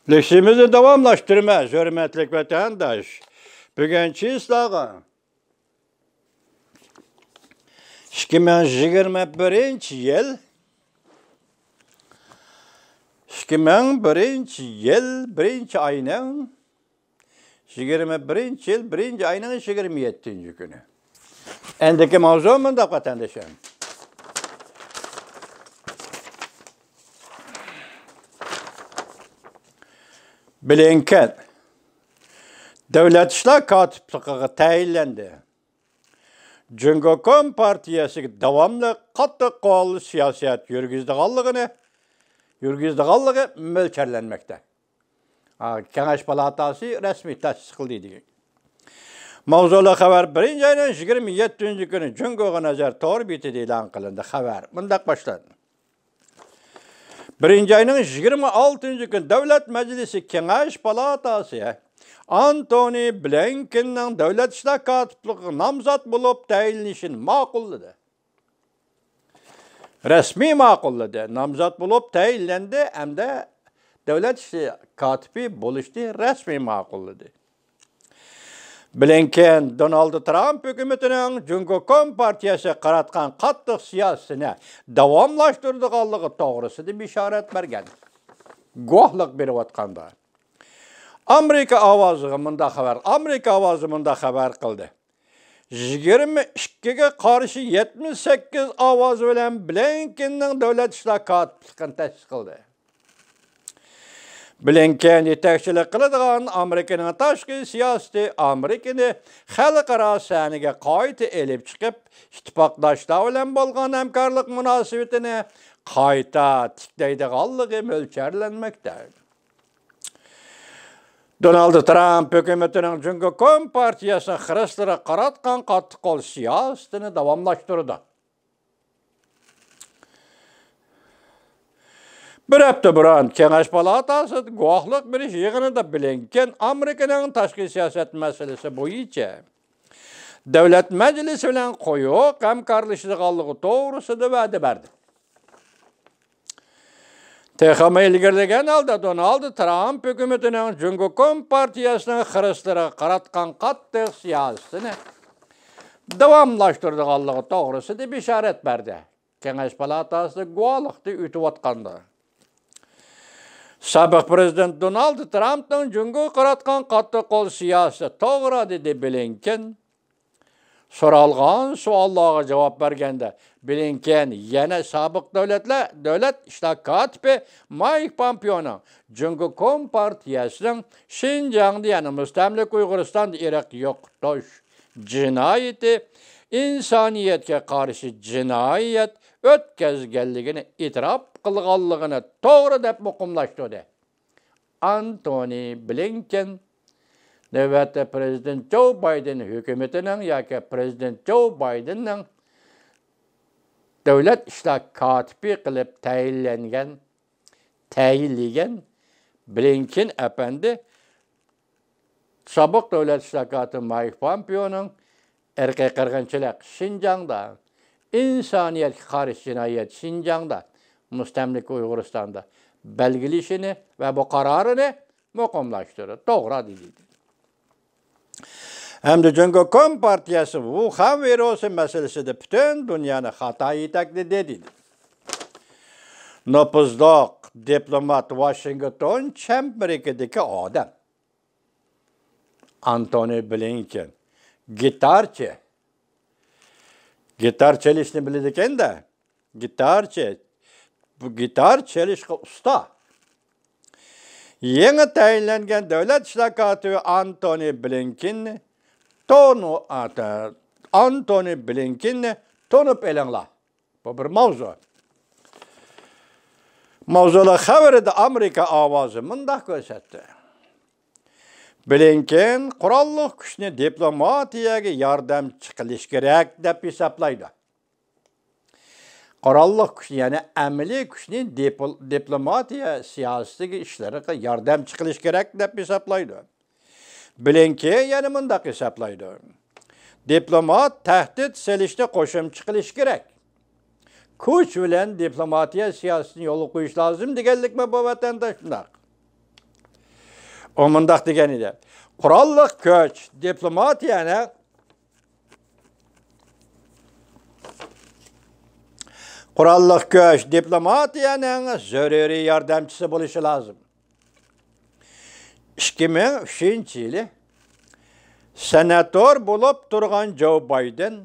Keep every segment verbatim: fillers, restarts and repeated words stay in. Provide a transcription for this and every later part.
لېكسىيىمىزنى داۋاملاشتۇرىمىز، ھۆرمەتلىك ۋەتەنداش. بۈگۈن چىسلاغا ئىككى مىڭ يىگىرمە بىرىنچى يىل، ئىككى مىڭ بىرىنچى يىل، بىرىنچى ئاينىڭ يىگىرمە بىرىنچى يىل، بىرىنچى ئاينىڭ يىگىرمە يەتتىنچى كۈنى. ئەندىكى ماۋزۇ مۇنداق، ۋەتەندىشىم. بلىنكېن دۆلەت ئىشلار كاتىپلىقىغا تەيىنلەندى. جۇڭگو كومپارتىيەسىگە داۋاملىق قاتتىق قول سىياسەت يۈرگۈزىدىغانلىقىنى، يۈرگۈزىدىغانلىقى مۆلچەرلەنمەكتە. ھا، كېڭەش پالاتاسى رەسمىي تەستىقلىدى دېگەن. ماۋزۇلۇق خەۋەر بىرىنچى ئاينىڭ يىگىرمە يەتتىنچى كۈنى جۇڭگوغا نەزەر تور بېتىدە ئېلان قىلىندى. خەۋەر مۇنداق باشلاندى. بىرىنچى ئاينىڭ يىگىرمە ئالتىنچى كۈنى دۆلەت مەجلىسى كېڭەش پالاتاسى ئانتونى بلىنكېننىڭ دۆلەت ئىشلار كاتىپلىقىغا نامزات بولۇپ تەيىنلىنىشىنى ماقۇللىدى. رەسمىي ماقۇللىدى. نامزات بولۇپ تەيىنلەندى ھەمدە دۆلەت ئىشى كاتىپى بولۇشنى رەسمىي ماقۇللىدى. بلىنكېن دونالد ترامپ ھۆكۈمىتىنىڭ جۇڭگو كومپارتىيەسىگە قاراتقان قاتتىق سىياسىتىنى داۋاملاشتۇرىدىغانلىقى توغرىسىدا بېشارەت بەرگەن. گۇۋاھلىق بېرىۋاتقاندا. ئامېرىكا ئاۋازىغا مۇنداق خەۋەر، ئامېرىكا ئاۋازى مۇنداق خەۋەر قىلدى. يىگىرمە ئىككىگە قارشى يەتمىش سەككىز ئاۋاز بىلەن بلىنكېننىڭ دۆلەت ئىشلار كاتىپلىقىنى تەستىقلىدى. بلىنكېن يېتەكچىلىك قىلىدىغان ئامېرىكىنىڭ تاشقى سىياسىتى ئامېرىكىنى خەلقئارا سەھنىگە قايتا ئېلىپ چىقىپ، ئىتتىپاقداشلار بىلەن بولغان ھەمكارلىق مۇناسىۋىتىنى قايتا تىكلەيدىغانلىقى مۆلچەرلەنمەكتە. دونالد ترامپ ھۆكۈمىتىنىڭ جۇڭگو كومپارتىيەسىنىڭ خىرىسلىرىغا قاراتقان قاتتىق قول سىياسىتىنى داۋاملاشتۇرىدۇ. بىر ھەپتە بۇرۇن كېڭەش پالاتاسىدا گۇۋاھلىق بېرىش يىغىنىدا بلىنكېن ئامېرىكىنىڭ تاشقى سىياسەت مەسىلىسى بويىچە دۆلەت مەجلىسى بىلەن قويۇق ھەمكارلىشىدىغانلىقى توغرىسىدا ۋەدە بەردى. تېخىمۇ ئىلگىرىلىگەن ھالدا، دونالد ترامپ ھۆكۈمىتىنىڭ جۇڭگو كومپارتىيەسىنىڭ خىرىسلىرىغا قاراتقان قاتتىق سىياسىتىنى داۋاملاشتۇرىدىغانلىقى توغرىسىدا بېشارەت بەردى. كېڭەش پالاتاسىدا گۇۋاھلىقتا ئۆتۈۋاتقاندا، سابىق پىرېزىدېنت دونالد ترامپنىڭ جۇڭگوغا قاراتقان قاتتىق قول سىياسىتى توغرا، دېدى بلىنكېن. سورالغان سوئاللارغا جاۋاب بەرگەندە، بلىنكېن يەنە سابىق دۆلەتلەر، دۆلەت ئىشلار كاتىپى مايك پامپېئونىڭ جۇڭگو كومپارتىيەسىنىڭ شىنجاڭدا، يەنى مۇستەملىكە ئۇيغۇرىستاندا ئىرق يوقىتىش جىنايىتى، ئىنسانىيەتكە قارشى جىنايەت ئۆتكەزگەنلىكىنى ئېتىراپ قىلغانلىقىنى توغرا دەپ مۇقىملاشتۇردى. ئانتونى بلىنكېن نۆۋەتتە پىرېزىدېنت جو بايدېن ھۆكۈمىتىنىڭ ياكى پىرېزىدېنت جو بايدېننىڭ دۆلەت ئىشلار كاتىپى قىلىپ تەيىنلەنگەن، تەيىنلىگەن بلىنكېن ئەپەندى سابىق دۆلەت ئىشلار كاتىپى مايك پامپېئونىڭ ئىرقىي قىرغىنچىلىق شىنجاڭدا، ئىنسانىيەتكە قارشى جىنايەت شىنجاڭدا، مۇستەملىكە ئۇيغۇرىستاندا بەلگىلىشىنى ۋە بۇ قارارىنى مۇقىملاشتۇرۇپ، توغرا دېدى. ھەمدە جۇڭگو كومپارتىيەسى ۋۇخەن ۋىرۇسى مەسىلىسىدە پۈتۈن دۇنيانى خاتا يېتەكلىدى، دېدى. نوپۇزلۇق دىپلومات ۋاشىنگتون چەمبىرىكىدىكى ئادەم. ئانتونى بلىنكېن. گىتارچى. گىتار چېلىشنى بىلىدىكەن-دە. گىتارچى. بۇ گىتار چېلىشقا ئۇستا. يېڭى تەيىنلەنگەن دۆلەت ئىشلار كاتىپى ئانتونى بلىنكېننى تونۇ-، ئانتونى بلىنكېننى تونۇپ ئېلىڭلار. بۇ بىر ماۋزۇ. ماۋزۇلۇق خەۋىرىدە ئامېرىكا ئاۋازى مۇنداق كۆرسەتتى. بلىنكېن قوراللىق كۈچنى دىپلوماتىيەگە ياردەمچى قىلىش كېرەك دەپ ھېسابلايدۇ. قوراللىق كۈچنى، يەنى ئەمەلىي كۈچنى دىپل-، دىپلوماتىيە سىياسىتىگە، ئىشلىرىغا ياردەمچى قىلىش كېرەك دەپ ھېسابلايدۇ. بلىنكېن يەنە مۇنداق ھېسابلايدۇ. دىپلومات تەھدىت سېلىشنى قوشۇمچە قىلىش كېرەك. كۈچ بىلەن دىپلوماتىيە سىياسىتىنى يولغا قويۇش لازىم دېگەنلىكمۇ بۇ، ۋەتەنداش؟ شۇنداق. ئۇ مۇنداق دېگەن ئىدى: «قوراللىق كۈچ دىپلوماتىيەنىڭ، قوراللىق كۈچ دىپلوماتىيەنىڭ زۆرۈرىي ياردەمچىسى بولۇشى لازىم.» ئىككى مىڭ ئۈچىنچى يىلى سېناتور بولۇپ تۇرغان جو بايدېن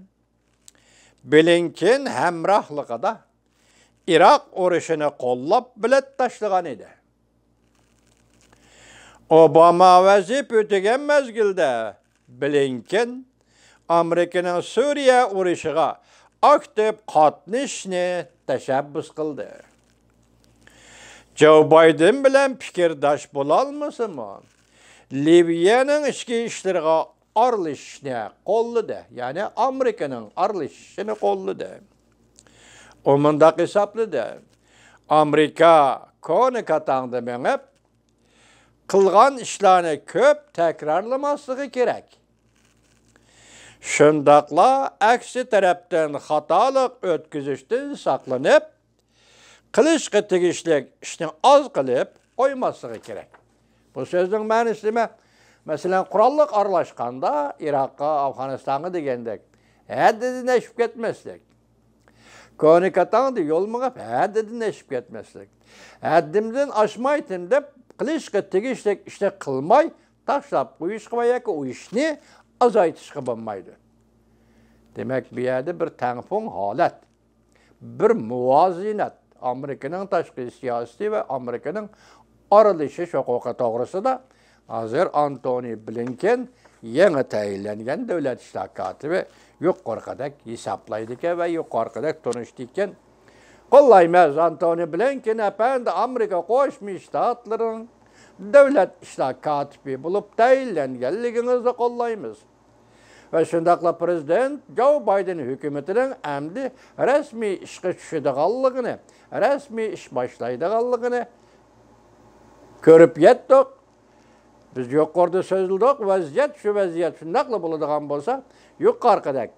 بلىنكېن ھەمراھلىقىدا ئىراق ئۇرۇشىنى قوللاپ بېلەت تاشلىغان ئىدى. ئوباما ۋەزىپە ئۆتىگەن مەزگىلدە بلىنكېن ئامېرىكىنىڭ سۈرىيە ئۇرۇشىغا ئاكتىپ قاتنىشىشنى تەشەببۇس قىلدى. جو بايدېن بىلەن پىكىرداش بولالمىسىمۇ، لىۋىيەنىڭ ئىچكى ئىشلىرىغا ئارىلىشىشنى قوللىدى، يەنى ئامېرىكىنىڭ ئارىلىشىشىنى قوللىدى. ئۇ مۇنداق ھېسابلىدى: «ئامېرىكا كونا كاتاڭدا مېڭىپ، قىلغان ئىشلارنى كۆپ تەكرارلىماسلىقى كېرەك. شۇنداقلا ئەكسى تەرەپتىن خاتالىق ئۆتكۈزۈشتىن ساقلىنىپ، قىلىشقا تېگىشلىك ئىشنى ئاز قىلىپ قويماسلىقى كېرەك.» بۇ سۆزنىڭ مەنىسى نېمە؟ مەسىلەن، قوراللىق ئارىلاشقاندا ئىراققا، ئافغانىستانغا دېگەندەك ھەددىدىن ئېشىپ كەتمەسلىك. كونا كاتاڭدا يول مېڭىپ، ھەددىدىن ئېشىپ كەتمەسلىك. ھەددىمدىن ئاشمايتتىم دەپ، قىلىشقا تېگىشلىك ئىشنى قىلماي تاشلاپ قويۇشقا ۋە ياكى ئۇ ئىشنى ئازايتىشقا بولمايدۇ. دېمەك، بۇ يەردە بىر تەڭپۇڭ ھالەت، بىر مۇۋازىنەت، ئامېرىكىنىڭ تاشقى سىياسىتى ۋە ئامېرىكىنىڭ ئارىلىشىش ھوقۇقى توغرىسىدا ھازىر ئانتونى بلىنكېن، يېڭى تەيىنلەنگەن دۆلەت ئىشلار كاتىپى، يۇقىرىقىدەك ھېسابلايدىكەن ۋە يۇقىرىقىدەك تونۇشتىكەن. قوللايمىز، ئانتونى بلىنكېن ئەپەندى، ئامېرىكا قوشما شتاتلىرىنىڭ دۆلەت ئىشلار كاتىپى بولۇپ تەيىنلەنگەنلىكىڭىزنى قوللايمىز. ۋە شۇنداقلا پىرېزىدېنت جو بايدېن ھۆكۈمىتىنىڭ ئەمدى رەسمىي ئىشقا چۈشىدىغانلىقىنى، رەسمىي ئىش باشلايدىغانلىقىنى كۆرۈپ يەتتۇق. بىز يۇقىرىدا سۆزلىدۇق، ۋەزىيەت شۇ ۋەزىيەت شۇنداقلا بولىدىغان بولسا، يۇقىرىقىدەك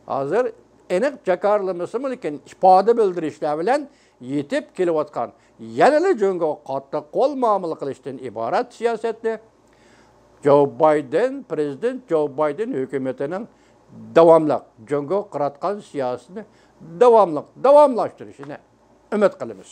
ھازىر ئېنىق جاكارلىمىسىمۇ، لېكىن ئىپادە بىلدۈرۈشلەر بىلەن يېتىپ كېلىۋاتقان، يەنىلا جۇڭگوغا قاتتىق قول مۇئامىلە قىلىشتىن ئىبارەت سىياسەتنى جو بايدېن، پىرېزىدېنت جو بايدېن ھۆكۈمىتىنىڭ داۋاملىق جۇڭگوغا قاراتقان سىياسىتىنى داۋاملىق داۋاملاشتۇرۇشىنى ئۈمىد قىلىمىز.